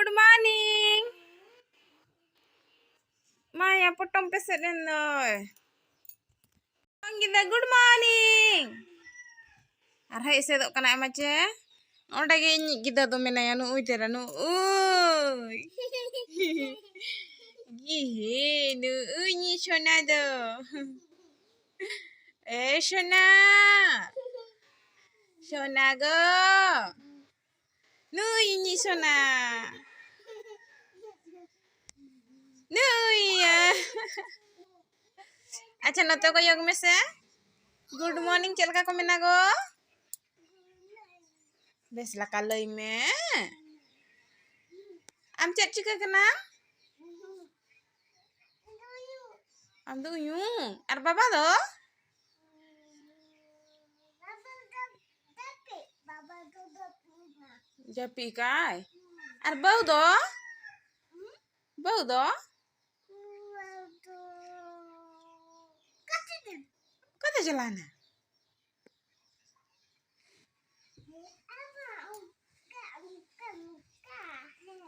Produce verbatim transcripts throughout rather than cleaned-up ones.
Good morning. ᱢᱟᱭᱟ ᱯᱚᱴᱚᱢ ᱯᱮᱥᱮᱫ ᱮᱱ ᱫᱚᱭ᱾ ᱜᱤᱫᱽᱨᱟᱹ, good morning. ᱟᱨ ᱦᱮᱡ ᱮᱥᱮᱫᱚᱜ ᱠᱟᱱᱟᱭ ᱢᱟᱪᱮ᱾ ᱚᱸᱰᱮ ᱜᱮ ᱤᱧᱤᱡ ᱜᱤᱫᱽᱨᱟᱹ ᱫᱚ ᱢᱮᱱᱟᱭᱟ, ᱱᱩᱜᱼᱩᱭ ᱛᱮᱨᱟ, ᱱᱩᱜᱼᱩᱭ᱾ ᱜᱤᱦᱤ, ᱱᱩᱜᱼᱩᱭ ᱤᱧᱤᱡ ᱥᱚᱱᱟ ᱫᱚ᱾ ᱮ ᱥᱚᱱᱟ᱾ ᱥᱚᱱᱟ ᱜᱚ᱾ ᱱᱩᱭ ᱤᱧᱤᱡ ᱥᱚᱱᱟ᱾ ᱱᱩᱭ᱾ ᱟᱪᱪᱷᱟ, ᱱᱚᱛᱮ ᱠᱚᱭᱚᱜ ᱢᱮᱥᱮ᱾ Good morning ᱪᱮᱫ ᱞᱮᱠᱟ ᱠᱚ ᱢᱮᱱᱟ ᱜᱚ? ᱵᱮᱥ ᱞᱮᱠᱟ ᱞᱟᱹᱭ ᱢᱮ᱾ ᱟᱢ ᱪᱮᱫ ᱪᱤᱠᱟᱹ ᱠᱟᱱᱟᱢ? ᱟᱢ ᱫᱚ ᱩᱭᱩᱝ᱾ ᱟᱨ ᱵᱟᱵᱟ ᱫᱚ? ᱡᱟᱹᱯᱤᱫ ᱠᱟᱭ᱾ ᱟᱨ ᱵᱟᱹᱦᱩ ᱫᱚ? ᱵᱟᱹᱦᱩ ᱫᱚ? ᱚᱠᱟᱛᱮ ᱪᱟᱞᱟᱣᱱᱟ?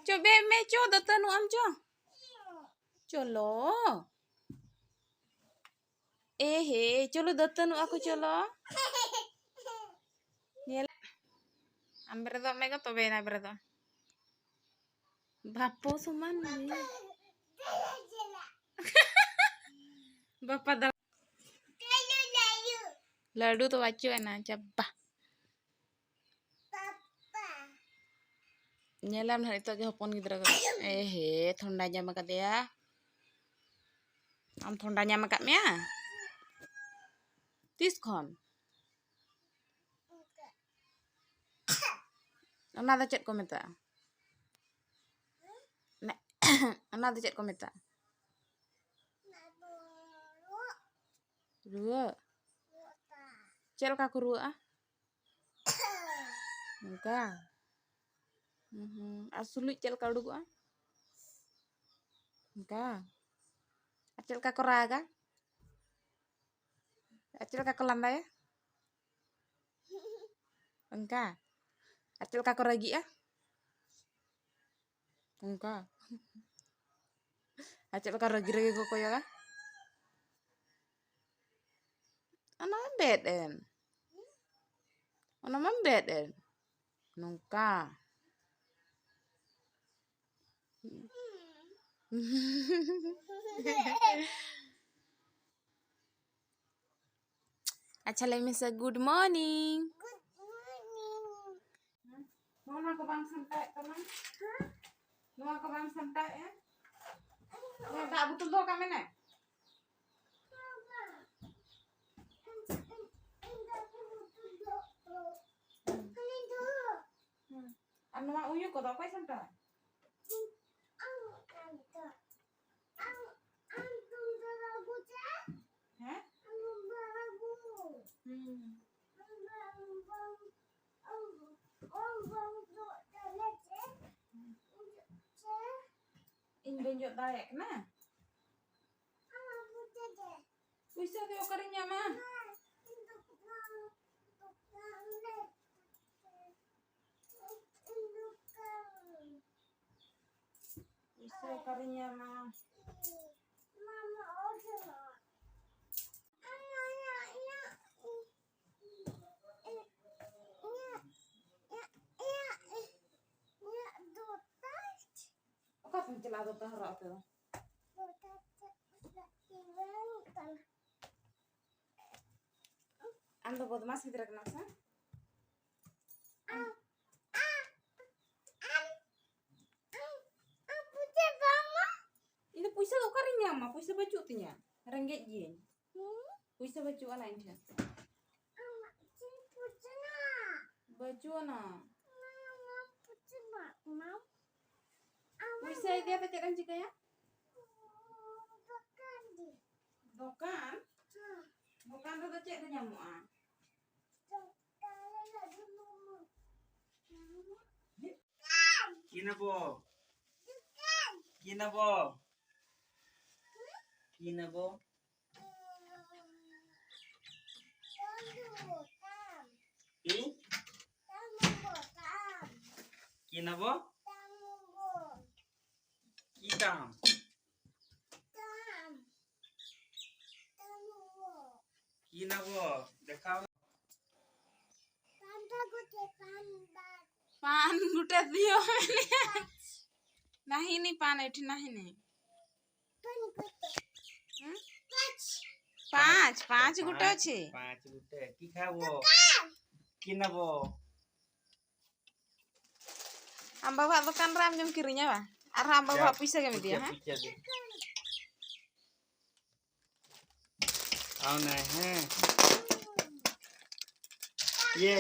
ᱪᱚ ᱵᱮ ᱢᱮ, ᱪᱚ ᱫᱟᱹᱛᱟᱹᱱᱩᱜ ᱟᱢ, ᱪᱚ᱾ ᱪᱚᱞᱚ᱾ ᱮ ᱦᱮ, ᱪᱚᱞᱚ ᱫᱟᱹᱛᱟᱹᱱᱩᱜ ᱟᱠᱚ, ᱪᱚᱞᱚ᱾ ᱧᱮᱞ᱾ ᱟᱢ ᱵᱮᱨᱮᱫᱚᱜ ᱢᱮ ᱜᱚ, ᱛᱚᱵᱮᱭᱮᱱᱟ ᱵᱮᱨᱮᱫᱚᱜ᱾ ᱵᱟᱯᱚ ᱥᱚᱢᱟᱱ ᱜᱮ᱾ ᱵᱟᱯᱟ ᱫᱟ-, ᱞᱟᱹᱰᱩ ᱫᱚ ᱵᱟᱹᱪᱩᱜ ᱟᱱᱟ, ᱪᱟᱵᱟ᱾ ᱧᱮᱞᱟᱢ ᱱᱟᱦᱟᱜ ᱱᱤᱛᱚᱜ ᱜᱮ ᱦᱚᱯᱚᱱ ᱜᱤᱫᱽᱨᱟᱹ ᱠᱚ᱾ ᱮ ᱦᱮ, ᱛᱷᱚᱱᱰᱟ ᱧᱟᱢ ᱟᱠᱟᱫᱮᱭᱟ᱾ ᱟᱢ ᱛᱷᱚᱱᱰᱟ ᱧᱟᱢ ᱟᱠᱟᱫ ᱢᱮᱭᱟ? ᱛᱤᱥ ᱠᱷᱚᱱ? ᱚᱱᱟ ᱫᱚ ᱪᱮᱫ ᱠᱚ ᱢᱮᱛᱟᱜᱼᱟ? ᱚᱱᱟ ᱫᱚ ᱪᱮᱫ ᱠᱚ ᱢᱮᱛᱟᱜᱼᱟ? ᱨᱩᱣᱟᱹᱜ? ᱪᱮᱫ ᱞᱮᱠᱟ ᱠᱚ ᱨᱩᱣᱟᱹᱜᱼᱟ? ᱚᱱᱠᱟ? ᱦᱩᱸ, ᱦᱩᱸ᱾ ᱟᱨ ᱥᱩᱞᱩᱡ ᱪᱮᱫ ᱞᱮᱠᱟ ᱩᱰᱩᱠᱚᱜᱼᱟ? ᱚᱱᱠᱟ? ᱟᱨ ᱪᱮᱫ ᱞᱮᱠᱟ ᱠᱚ ᱨᱟᱜᱟ? ᱟᱨ ᱪᱮᱫ ᱞᱮᱠᱟ ᱠᱚ ᱞᱟᱸᱫᱟᱭᱟ? ᱚᱱᱠᱟ? ᱟᱨ ᱪᱮᱫ ᱞᱮᱠᱟ ᱠᱚ ᱨᱟᱹᱜᱤᱜᱼᱟ? ᱚᱱᱠᱟ᱾ ᱟᱨ ᱪᱮᱫ ᱞᱮᱠᱟ ᱨᱟᱹᱜᱤ ᱨᱟᱹᱜᱤ ᱠᱚ ᱠᱚᱭᱚᱜᱟ? ᱚᱱᱟ ᱢᱟ ᱵᱮᱫ ᱮᱱ᱾ ᱚᱱᱟ ᱢᱟ ᱵᱮᱫ ᱮᱱ᱾ ᱱᱚᱝᱠᱟ᱾ ᱟᱪᱪᱷᱟ, ᱞᱟᱹᱭ ᱢᱮᱥᱮ, good morning. Good morning. ᱱᱚᱣᱟ ᱠᱚ ᱵᱟᱢ ᱥᱟᱢᱴᱟᱣᱮᱫ ᱛᱟᱢᱟ? ᱱᱚᱣᱟ ᱠᱚ ᱵᱟᱢ ᱥᱟᱢᱴᱟᱣᱮᱫᱼᱟ? ᱱᱚᱣᱟ ᱫᱟᱜ ᱵᱳᱛᱚᱞ ᱫᱚᱦᱚ ᱠᱟᱜ ᱢᱮ ᱱᱟ᱾ ᱦᱩᱸ᱾ ᱟᱨ ᱱᱚᱣᱟ ᱩᱭᱩ ᱠᱚᱫᱚ ᱚᱠᱚᱭ ᱥᱟᱢᱴᱟᱣᱟ? ᱦᱮᱸ? ᱦᱩᱸ᱾ ᱤᱧ ᱵᱟᱹᱧ ᱡᱚᱜ ᱫᱟᱲᱮᱭᱟᱜ ᱠᱟᱱᱟ᱾ ᱯᱩᱭᱥᱟᱹ ᱫᱚ ᱚᱠᱟᱨᱮᱧ ᱧᱟᱢᱟ? ᱯᱩᱭᱥᱟᱹ ᱚᱠᱟᱨᱮᱧ ᱧᱟᱢᱟ? ᱚᱠᱟ ᱛᱮᱢ ᱪᱟᱞᱟᱜᱼᱟ ᱫᱚᱛᱟ ᱦᱚᱨᱚᱜ ᱟᱛᱮ ᱫᱚ? ᱟᱢ ᱫᱚ ᱵᱚᱫᱢᱟᱥ ᱜᱤᱫᱽᱨᱟᱹ ᱠᱟᱱᱟᱢ ᱥᱮ? ᱤᱧ ᱫᱚ ᱯᱩᱭᱥᱟᱹ ᱫᱚ ᱚᱠᱟᱨᱤᱧ ᱧᱟᱢᱟ? ᱯᱩᱭᱥᱟᱹ ᱵᱟᱹᱪᱩᱜ ᱛᱤᱧᱟ, ᱨᱮᱸᱜᱮᱡ ᱜᱤᱭᱟᱹᱧ᱾ ᱯᱩᱭᱥᱟᱹ ᱵᱟᱹᱪᱩᱜ ᱟᱱᱟ ᱤᱧ ᱴᱷᱮᱱ᱾ ᱵᱟᱹᱪᱩᱜ ᱟᱱᱟ᱾ ᱯᱩᱭᱥᱟᱹ ᱤᱫᱤᱭᱟᱛᱮ ᱪᱮᱫ ᱮᱢ ᱪᱤᱠᱟᱹᱭᱟ? ᱫᱚᱠᱟᱱ? ᱫᱚᱠᱟᱱ ᱨᱮᱫᱚ ᱪᱮᱫ ᱠᱚ ᱧᱟᱢᱚᱜᱼᱟ? ᱠᱤ ᱱᱮᱵᱚ? ᱠᱤ ᱱᱮᱵᱚ? ᱠᱤ ᱱᱮᱵᱚ? ᱠᱤ? ᱠᱤ ᱱᱮᱵᱚ? কি কাম? কি নাব? দেখাও। পান গুটে দিও। নাহিনি পান এটি নাহিনি। হুম? পাঁচ, পাঁচ গুটে আছে। পাঁচ গুটে। কি খাবো? কি নাব? ᱟᱢ ᱵᱟᱵᱟᱣᱟᱜ ᱫᱚᱠᱟᱱ ᱨᱮ ᱟᱢ ᱜᱮᱢ ᱠᱤᱨᱤᱧᱟ ᱵᱟ? ᱟᱨᱦᱚᱸ ᱟᱢ ᱵᱟᱵᱟᱣᱟᱜ ᱯᱩᱭᱥᱟᱹ ᱜᱮᱢ ᱤᱫᱤᱭᱟ, ᱦᱮᱸ? ᱯᱩᱭᱥᱟᱹ ᱫᱮ᱾ ᱟᱣ ᱱᱟᱭ, ᱦᱮᱸ᱾ ᱤᱭᱮ᱾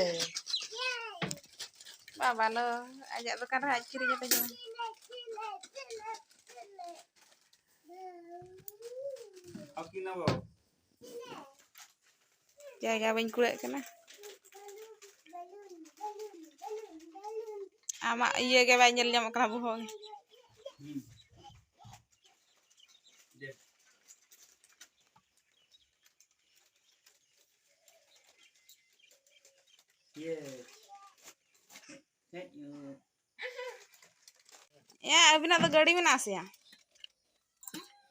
ᱵᱟᱵᱟ ᱞᱚ, ᱟᱡᱟᱜ ᱫᱚᱠᱟᱱ ᱨᱮ ᱟᱡ ᱠᱤᱨᱤᱧ ᱠᱟᱛᱮ ᱡᱚᱢ᱾ ᱟᱹᱠᱤᱱ ᱟᱵᱚ᱾ ᱡᱟᱭᱜᱟ ᱵᱟᱹᱧ ᱠᱩᱲᱟᱹᱜ ᱠᱟᱱᱟ᱾ ᱟᱢᱟᱜ ᱤᱭᱟᱹ ᱜᱮ ᱵᱟᱭ ᱧᱮᱞ ᱧᱟᱢᱚᱜ ᱠᱟᱱᱟ, ᱵᱚᱦᱚᱜ ᱜᱮ᱾ ᱦᱩᱸ᱾ ᱫᱮ᱾ ᱤᱭᱟᱹ᱾ ᱦᱮᱡ ᱧᱚᱜ᱾ ᱮᱭᱟ, ᱟᱹᱵᱤᱱᱟᱜ ᱫᱚ ᱜᱟᱹᱰᱤ ᱢᱮᱱᱟᱜᱼᱟ ᱥᱮ ᱭᱟ?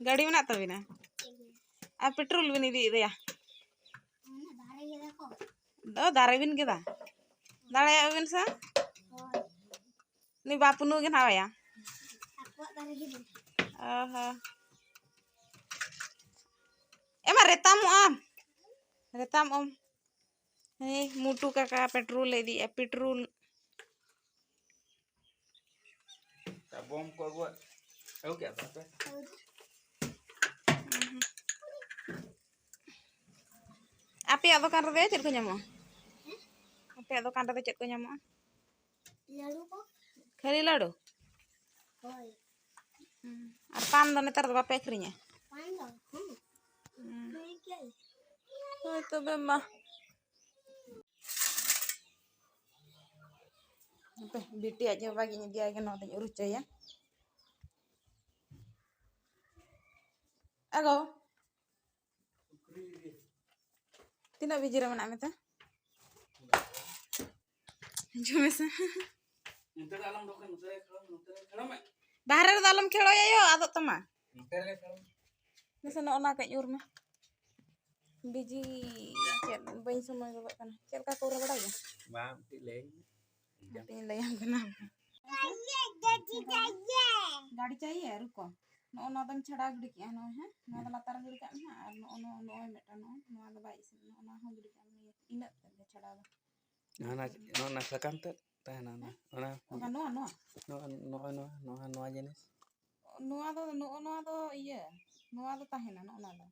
ᱜᱟᱹᱰᱤ ᱢᱮᱱᱟᱜ ᱛᱟᱹᱵᱤᱱᱟ? ᱟᱨ ᱯᱮᱴᱨᱳᱞ ᱵᱤᱱ ᱤᱫᱤᱭᱮᱫ ᱫᱚᱭᱟ? ᱫᱚ ᱫᱟᱨᱮ ᱵᱤᱱ ᱜᱮᱫᱟ? ᱫᱟᱲᱮᱭᱟᱜ ᱵᱤᱱ ᱥᱮ? ᱩᱱᱤ ᱵᱟᱯᱱᱩ ᱜᱮ ᱱᱟᱣᱟᱭᱟ᱾ ᱚ ᱦᱚᱸ᱾ ᱮᱢᱟ ᱨᱮᱛᱟᱢᱚᱜ ᱟᱢ᱾ ᱨᱮᱛᱟᱢᱚᱜ ᱟᱢ᱾ ᱦᱮᱸ, ᱢᱩᱴᱩ ᱠᱟᱠᱟ ᱯᱮᱴᱨᱳᱞ ᱮ ᱤᱫᱤᱭᱮᱫᱼᱟ, ᱯᱮᱴᱨᱳᱞ᱾ ᱵᱚᱢ ᱠᱚ ᱟᱹᱜᱩᱣᱟᱜ, ᱟᱹᱜᱩ ᱠᱮᱫ ᱯᱮ? ᱟᱯᱮᱭᱟᱜ ᱫᱚᱠᱟᱱ ᱨᱮᱫᱚ ᱪᱮᱫ ᱠᱚ ᱧᱟᱢᱚᱜᱼᱟ? ᱟᱯᱮᱭᱟᱜ ᱫᱚᱠᱟᱱ ᱨᱮᱫᱚ ᱪᱮᱫ ᱠᱚ ᱧᱟᱢᱚᱜᱼᱟ? ᱞᱟᱹᱰᱩ ᱠᱚ᱾ ᱠᱷᱟᱹᱞᱤ ᱞᱟᱹᱰᱩ? ᱦᱳᱭ᱾ ᱦᱩᱸ᱾ ᱟᱨ ᱯᱟᱱ ᱫᱚ ᱱᱮᱛᱟᱨ ᱫᱚ ᱵᱟᱯᱮ ᱟᱹᱠᱷᱨᱤᱧᱟ? ᱯᱟᱱ ᱫᱚ? ᱦᱩᱸ᱾ ᱦᱩᱸ᱾ ᱟᱹᱠᱷᱨᱤᱧ ᱜᱮᱭᱟᱞᱮ᱾ ᱦᱳᱭ ᱛᱚᱵᱮ ᱢᱟ᱾ ᱦᱟᱯᱮ, ᱵᱤᱴᱤ ᱟᱡ ᱦᱚᱸ ᱵᱟᱜᱤᱧ ᱤᱫᱤᱭᱟᱭ ᱠᱟᱱᱟ, ᱱᱚᱣᱟ ᱫᱚᱧ ᱟᱹᱨᱩ ᱦᱚᱪᱚᱭᱟ᱾ ᱟᱜᱚ᱾ ᱛᱤᱱᱟᱹᱜ ᱵᱤᱡᱤ ᱨᱮ ᱢᱮᱱᱟᱜ ᱢᱮᱛᱮ? ᱦᱤᱡᱩᱜ ᱢᱮᱥᱮ᱾ ᱱᱚᱛᱮ ᱨᱮ ᱟᱞᱚᱢ ᱫᱚᱦᱚ ᱠᱟᱜᱼᱟ, ᱱᱚᱛᱮ ᱨᱮ ᱠᱷᱟᱲᱚ, ᱱᱚᱛᱮ ᱨᱮ ᱠᱷᱟᱲᱚ ᱢᱮ᱾ ᱵᱟᱦᱨᱮ ᱨᱮᱫᱚ ᱟᱞᱚᱢ ᱠᱷᱮᱞᱳᱭᱟ ᱭᱳ, ᱟᱫᱚᱜ ᱛᱟᱢᱟ᱾ ᱱᱟᱥᱮ ᱱᱚᱜᱼᱚ ᱱᱟ ᱠᱟᱹᱡ ᱩᱨ ᱢᱮ᱾ ᱵᱤᱡᱤ ᱪᱮᱫ ᱵᱟᱹᱧ ᱥᱚᱢᱚᱭ ᱜᱚᱫᱚᱜ ᱠᱟᱱᱟ᱾ ᱪᱮᱫ ᱞᱮᱠᱟ ᱠᱚ ᱩᱨᱟ ᱵᱟᱲᱟᱭ ᱜᱮᱭᱟ? ᱵᱟᱝ, ᱠᱟᱹᱴᱤᱡ ᱞᱟᱹᱭ ᱢᱮ᱾ ᱦᱟᱯᱮᱧ ᱞᱟᱹᱭᱟᱢ ᱠᱟᱱᱟ᱾ ᱜᱟᱹᱰᱤ ᱪᱟᱦᱤᱭᱮ, ᱨᱩᱠᱚ᱾ ᱱᱚᱜᱼᱚ ᱱᱚᱣᱟ ᱫᱚᱢ ᱪᱷᱟᱰᱟᱣ ᱜᱤᱰᱤ ᱠᱮᱜᱼᱟ, ᱱᱚᱜᱼᱚᱭ, ᱦᱮᱸ? ᱱᱚᱣᱟ ᱫᱚ ᱞᱟᱛᱟᱨ ᱨᱮ ᱜᱤᱰᱤ ᱠᱟᱜ ᱢᱮ ᱦᱟᱸᱜ, ᱟᱨ ᱱᱚᱜᱼᱚ ᱱᱚᱣᱟ, ᱱᱚᱜᱼᱚᱭ ᱢᱤᱫᱴᱟᱝ, ᱱᱚᱜᱼᱚᱭ, ᱱᱚᱣᱟ ᱫᱚ ᱵᱟᱭ ᱤᱥᱤᱱ, ᱱᱚᱜᱼᱚ ᱱᱚᱣᱟ ᱦᱚᱸ ᱜᱤᱰᱤ ᱠᱟᱜ ᱢᱮ, ᱤᱱᱟᱹᱜ ᱛᱮᱫ ᱜᱮ ᱪᱷᱟᱰᱟᱣ ᱫᱚ᱾ ᱚᱱᱟ, ᱚᱱᱟ ᱥᱟᱠᱟᱢ ᱛᱮᱫ ᱛᱟᱦᱮᱱᱟ, ᱚᱱᱟ, ᱦᱮᱸ? ᱚᱱᱟ ᱵᱟᱠᱷᱟᱱ ᱱᱚᱣᱟ, ᱱᱚᱣᱟ? ᱱᱚᱜᱼᱚᱭ, ᱱᱚᱜᱼᱚᱭ ᱱᱚᱣᱟ, ᱱᱚᱣᱟ, ᱱᱚᱣᱟ ᱡᱤᱱᱤᱥ᱾ ᱱᱚᱣᱟ ᱫᱚ, ᱱᱚᱜᱼᱚ ᱱᱚᱣᱟ ᱫᱚ ᱤᱭᱟᱹ, ᱱᱚᱣᱟ ᱫᱚ ᱛᱟᱦᱮᱱᱟ, ᱱᱚᱜᱼᱚ ᱱᱚᱣᱟ ᱫᱚ᱾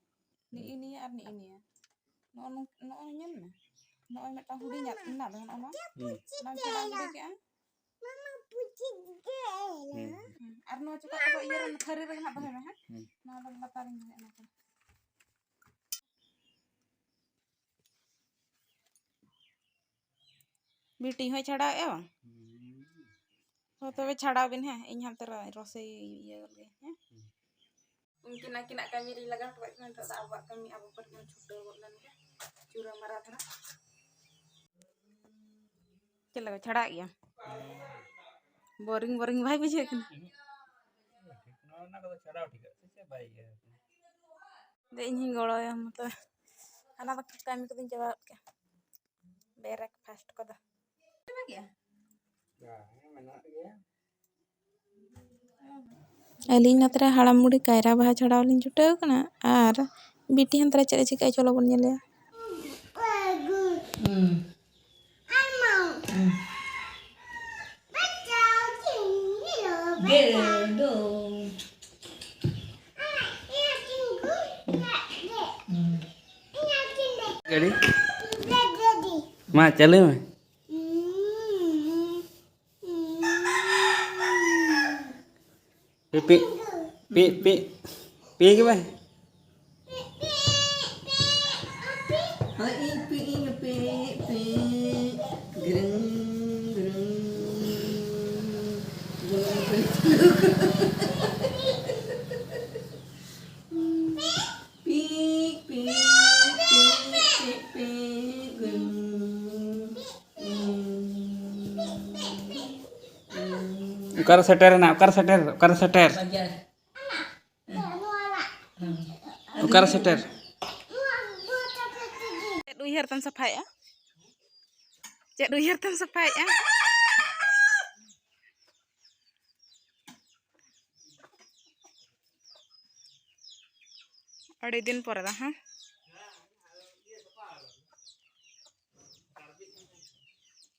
ᱱᱤᱜᱼᱤ ᱱᱤᱭᱟᱹ ᱟᱨ ᱱᱤᱜᱼᱤ ᱱᱤᱭᱟᱹ᱾ ᱱᱚᱜᱼᱚ ᱱᱚᱝ-, ᱱᱚᱜᱼᱚᱭ ᱧᱮᱞ ᱢᱮ᱾ ᱱᱚᱜᱼᱚᱭ ᱢᱤᱫᱴᱟᱝ ᱦᱩᱰᱤᱧᱟᱜ ᱢᱮᱱᱟᱜ ᱫᱚ, ᱱᱚᱜᱼᱚ ᱱᱚᱣᱟ᱾ ᱦᱩᱸ᱾ ᱚᱱᱟᱢ ᱪᱷᱟᱰᱟᱣ ᱜᱤᱰᱤ ᱠᱮᱜᱼᱟ᱾ ᱦᱩᱸ᱾ ᱦᱩᱸ᱾ ᱟᱨ ᱱᱚᱣᱟ ᱪᱚᱠᱟᱜ ᱠᱚᱫᱚ ᱤᱭᱟᱹ ᱨᱮ, ᱛᱷᱟᱹᱨᱤ ᱨᱮᱜᱮ ᱦᱟᱸᱜ ᱫᱚᱦᱚᱭ ᱢᱮ, ᱦᱮᱸ? ᱦᱩᱸ᱾ ᱱᱚᱣᱟ ᱫᱚ ᱞᱟᱛᱟᱨ ᱨᱤᱧ ᱫᱚᱦᱚᱭᱟ, ᱱᱚᱣᱟ ᱠᱚ᱾ ᱵᱤᱴᱤ ᱦᱚᱸᱭ ᱪᱷᱟᱲᱟᱣᱮᱫᱼᱟ ᱵᱟᱝ? ᱦᱩᱸ᱾ ᱦᱚᱸ, ᱛᱚᱵᱮ ᱪᱷᱟᱲᱟᱣ ᱵᱤᱱ, ᱦᱮᱸ, ᱤᱧ ᱦᱟᱱᱛᱮ ᱨᱮ ᱨᱚᱥᱮ ᱤᱭᱟᱹ ᱜᱚᱫ ᱞᱮᱜᱮ, ᱦᱮᱸ? ᱦᱩᱸ᱾ ᱩᱱᱠᱤᱱ ᱟᱹᱠᱤᱱᱟᱜ ᱠᱟᱹᱢᱤ ᱨᱤᱧ ᱞᱟᱜᱟᱣ ᱦᱚᱴᱚ ᱠᱟᱜ ᱠᱤᱱᱟ, ᱱᱤᱛᱚᱜ ᱫᱚ ᱟᱵᱚᱣᱟᱜ ᱠᱟᱹᱢᱤ ᱟᱵᱚ ᱯᱟᱹᱨᱤ ᱵᱚᱱ ᱪᱷᱩᱴᱟᱹᱣ ᱜᱚᱫ ᱞᱮᱱ ᱜᱮ᱾ ᱪᱩᱨᱟᱹ ᱢᱟᱨᱟ ᱫᱷᱟᱨᱟ᱾ ᱪᱮᱫ ᱞᱮᱠᱟ ᱪᱷᱟᱲᱟᱜ ᱜᱮᱭᱟ? ᱵᱳᱨᱤᱝ ᱵᱳᱨᱤᱝ ᱵᱟᱭ ᱵᱩᱡᱷᱟᱹᱜ ᱠᱟᱱᱟ? ᱱᱚᱣᱟ ᱨᱮᱱᱟᱜ ᱠᱚᱫᱚ ᱪᱷᱟᱲᱟᱣ ᱴᱷᱤᱠᱟ ᱥᱮ ᱪᱮᱫ ᱵᱟᱭ ᱤᱭᱟᱹ ᱠᱟᱱᱟ? ᱫᱮ, ᱤᱧ ᱦᱚᱧ ᱜᱚᱲᱚᱭᱟ ᱢᱚᱛᱚ᱾ ᱦᱟᱱᱟ ᱫᱚ ᱠᱟᱹᱢᱤ ᱠᱚᱫᱚᱧ ᱪᱟᱵᱟ ᱜᱚᱫ ᱠᱮᱫ᱾ ᱵᱨᱮᱠᱯᱷᱟᱥᱴ ᱠᱚᱫᱚ᱾ ᱪᱟᱵᱟ ᱠᱮᱜᱼᱟ? ᱦᱮᱸ, ᱢᱮᱱᱟᱜ ᱜᱮᱭᱟ᱾ ᱟᱹᱞᱤᱧ ᱱᱚᱛᱮ ᱨᱮ ᱦᱟᱲᱟᱢ ᱵᱩᱲᱦᱤ ᱠᱟᱭᱨᱟ ᱵᱟᱦᱟ ᱪᱷᱟᱲᱟᱣ ᱞᱤᱧ ᱪᱷᱩᱴᱟᱹᱣ ᱠᱟᱱᱟ, ᱟᱨ ᱵᱤᱴᱤ ᱦᱟᱱᱛᱮ ᱨᱮ ᱪᱮᱫ ᱮ ᱪᱤᱠᱟᱹᱭᱟ, ᱪᱚᱞᱚ ᱵᱚᱱ ᱧᱮᱞᱮᱭᱟ᱾ ᱦᱩᱸ᱾ ᱦᱩᱸ᱾ ᱜᱮᱰᱳ᱾ ᱦᱩᱸ᱾ ᱜᱟᱹᱰᱤ? ᱢᱟ, ᱪᱟᱹᱞᱩᱭ ᱢᱮ᱾ ᱯᱤ, ᱯᱤ, ᱯᱤ, ᱯᱤ, ᱯᱤ ᱜᱮ ᱵᱟᱭ᱾ ᱦᱳᱭ, ᱤᱧ ᱯᱤ, ᱤᱧ ᱯᱤ, ᱯᱤ, ᱜᱨᱤᱝ, ᱜᱨᱤᱝ, ᱜᱨᱤᱝ᱾ ᱯᱤ, ᱯᱤ, ᱯᱤ, ᱯᱤ, ᱯᱤ, ᱜᱨᱤᱝ᱾ ᱚᱠᱟᱨᱮ ᱥᱮᱴᱮᱨᱮᱱᱟ? ᱚᱠᱟᱨᱮ ᱥᱮᱴᱮᱨ? ᱚᱠᱟᱨᱮ ᱥᱮᱴᱮᱨ? ᱵᱟᱡᱟᱨ᱾ ᱚᱠᱟᱨᱮ ᱥᱮᱴᱮᱨ? ᱪᱮᱫ ᱩᱭᱦᱟᱹᱨ ᱛᱮᱢ ᱥᱟᱯᱷᱟᱭᱮᱜᱼᱟ? ᱪᱮᱫ ᱩᱭᱦᱟᱹᱨ ᱛᱮᱢ ᱥᱟᱯᱷᱟᱭᱮᱜᱼᱟ? ᱟᱹᱰᱤ ᱫᱤᱱ ᱯᱚᱨᱮ ᱫᱚ, ᱦᱮᱸ?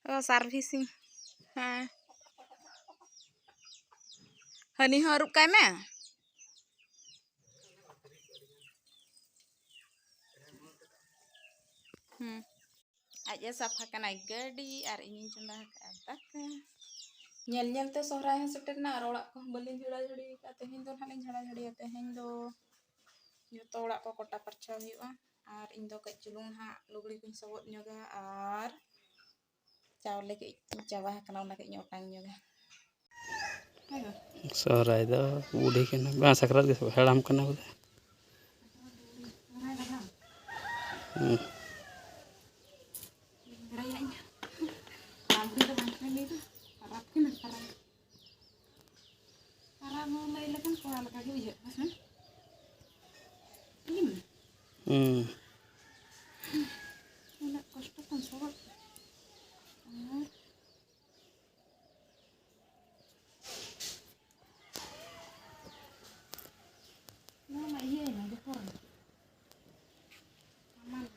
ᱚ, servicing᱾ ᱦᱮᱸ᱾ ᱦᱟᱹᱱᱤ ᱦᱚᱸ ᱟᱹᱨᱩᱵ ᱠᱟᱭ ᱢᱮ᱾ ᱦᱩᱸ᱾ ᱟᱡ ᱮ ᱥᱟᱯᱷᱟ ᱠᱟᱱᱟᱭ ᱜᱟᱹᱰᱤ ᱟᱨ ᱤᱧᱤᱧ ᱪᱚᱸᱫᱟ ᱟᱠᱟᱫᱼᱟ ᱫᱟᱠᱟ᱾ ᱧᱮᱞ ᱧᱮᱞ ᱛᱮ ᱥᱚᱦᱨᱟᱭ ᱦᱚᱸ ᱥᱮᱴᱮᱨ ᱮᱱᱟ ᱟᱨ ᱚᱲᱟᱜ ᱠᱚᱦᱚᱸ ᱵᱟᱹᱞᱤᱧ ᱡᱷᱟᱲᱟ ᱡᱷᱟᱹᱲᱤ ᱟᱠᱟᱫᱼᱟ᱾ ᱛᱮᱦᱮᱧ ᱫᱚ ᱱᱟᱦᱟᱜ ᱞᱤᱧ ᱡᱷᱟᱲᱟ ᱡᱷᱟᱹᱲᱤᱭᱟ᱾ ᱛᱮᱦᱮᱧ ᱫᱚ ᱡᱚᱛᱚ ᱚᱲᱟᱜ ᱠᱚ ᱠᱚᱴᱟ ᱯᱟᱨᱪᱷᱟ ᱦᱩᱭᱩᱜᱼᱟ᱾ ᱟᱨ ᱤᱧ ᱫᱚ ᱠᱟᱹᱡ ᱪᱩᱞᱩᱝ ᱱᱟᱦᱟᱜ ᱞᱩᱜᱽᱲᱤ ᱠᱚᱧ ᱥᱚᱵᱚᱫ ᱧᱚᱜᱟ ᱟᱨ ᱪᱟᱣᱞᱮ ᱠᱟᱹᱡ ᱪᱟᱵᱟ ᱟᱠᱟᱱᱟ, ᱚᱱᱟ ᱠᱟᱹᱡ ᱤᱧ ᱚᱴᱟᱝ ᱧᱚᱜᱟ᱾ ᱦᱮᱸ ᱜᱚ? ᱥᱚᱦᱨᱟᱭ ᱫᱚ ᱵᱩᱰᱷᱤ ᱠᱟᱱᱟ, ᱵᱟᱝ, ᱥᱟᱠᱨᱟᱛ ᱜᱮ ᱦᱟᱲᱟᱢ ᱠᱟᱱᱟ ᱵᱚᱞᱮ᱾ ᱦᱩᱸ᱾ ᱦᱟᱲᱟᱢ ᱵᱩᱲᱦᱤ ᱫᱚ ᱵᱟᱝ ᱠᱟᱱᱟ ᱱᱩᱭ ᱫᱚ, ᱯᱟᱨᱟᱵᱽ ᱠᱟᱱᱟ, ᱯᱟᱨᱟᱵᱽ᱾ ᱯᱟᱨᱟᱵᱽ ᱦᱚᱸ ᱞᱟᱹᱭ ᱞᱮᱠᱷᱟᱱ ᱠᱚᱲᱟ ᱞᱮᱠᱟ ᱜᱮ ᱵᱩᱡᱷᱟᱹᱜ ᱠᱟᱱᱟ, ᱦᱮᱸ? ᱦᱩᱸ᱾ ᱩᱱᱟᱹᱜ ᱠᱚᱥᱴᱚ ᱠᱷᱚᱱ ᱥᱚᱦᱚᱫ᱾ ᱟᱨ ᱱᱚᱣᱟ ᱢᱟ ᱤᱭᱟᱹᱭᱮᱱᱟ ᱡᱚᱛᱚ᱾ ᱦᱟᱢᱟᱞ᱾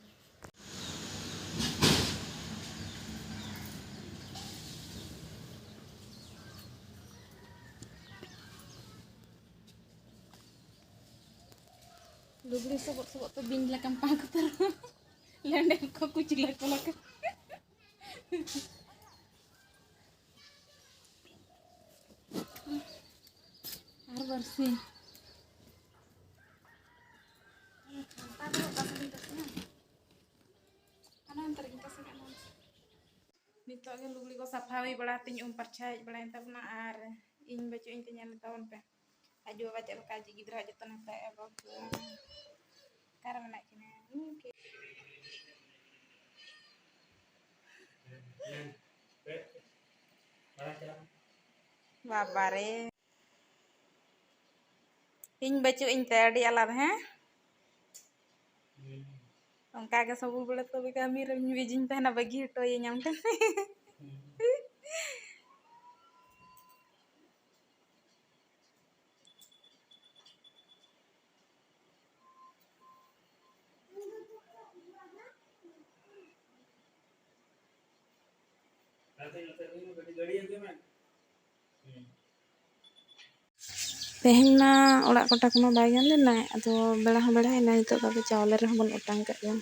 ᱞᱩᱜᱽᱲᱤ ᱥᱚᱵᱚᱫ ᱥᱚᱵᱚᱫ ᱛᱮ ᱵᱤᱧ ᱞᱮᱠᱟᱢ ᱯᱟᱸᱠ ᱩᱛᱟᱹᱨᱚᱜᱼᱟ᱾ ᱞᱮᱸᱰᱮᱫ ᱠᱚ ᱠᱩᱪᱞᱟᱹ ᱠᱚ ᱞᱮᱠᱟ᱾ ᱟᱨ ᱵᱟᱨᱥᱤᱧ᱾ ᱦᱟᱱᱟ ᱚᱱᱛᱮ ᱨᱮᱜᱮᱧ ᱛᱟᱥᱮ ᱠᱟᱜᱼᱟ ᱱᱚᱣᱟ᱾ ᱱᱤᱛᱚᱜ ᱜᱮ ᱞᱩᱜᱽᱲᱤ ᱠᱚ ᱥᱟᱯᱷᱟ ᱦᱩᱭ ᱵᱟᱲᱟ ᱠᱟᱛᱮᱧ ᱩᱢ ᱯᱟᱨᱪᱷᱟ ᱦᱮᱡ ᱵᱟᱲᱟᱭᱮᱱ ᱛᱟᱵᱚᱱᱟ, ᱟᱨ ᱤᱧ ᱵᱟᱹᱪᱩᱜ ᱤᱧ ᱛᱮ ᱧᱮᱞ ᱛᱟᱵᱚᱱ ᱯᱮ᱾ ᱟᱡ ᱵᱟᱵᱟ ᱪᱮᱫ ᱞᱮᱠᱟ ᱟᱡ ᱜᱤᱫᱽᱨᱟᱹ ᱡᱚᱛᱚᱱ ᱦᱟᱛᱟᱣᱮᱫᱼᱟ ᱵᱟᱹᱦᱩ᱾ ᱚᱠᱟᱨᱮ ᱢᱮᱱᱟᱜ ᱠᱤᱱᱟ? ᱩᱱᱠᱤᱱ᱾ ᱵᱟᱵᱟᱨᱮ, ᱤᱧ ᱵᱟᱹᱪᱩᱜ ᱤᱧ ᱛᱮ ᱟᱹᱰᱤ ᱟᱞᱟᱫ, ᱦᱮᱸ? ᱚᱱᱠᱟ ᱜᱮ ᱥᱚᱵᱩ ᱵᱮᱲᱟ ᱛᱚᱵᱮ ᱠᱟᱹᱢᱤ ᱨᱮ ᱵᱤᱡᱤᱧ ᱛᱟᱦᱮᱱᱟ, ᱵᱟᱹᱜᱤ ᱦᱚᱴᱚᱭᱟᱹᱧ ᱟᱢ ᱴᱷᱮᱱ᱾ ᱛᱮᱦᱮᱧ ᱢᱟ ᱚᱲᱟᱜ ᱠᱚ ᱴᱟᱠᱟ ᱢᱟ ᱵᱟᱭ ᱜᱟᱱ ᱞᱮᱱᱟ, ᱟᱫᱚ ᱵᱮᱲᱟ ᱦᱚᱸ ᱵᱮᱲᱟᱭᱮᱱᱟ, ᱱᱤᱛᱚᱜ ᱫᱚ ᱟᱫᱚ ᱪᱟᱣᱞᱮ ᱨᱮᱦᱚᱸ ᱵᱚᱱ ᱚᱴᱟᱝ ᱠᱟᱜ ᱜᱮᱭᱟ᱾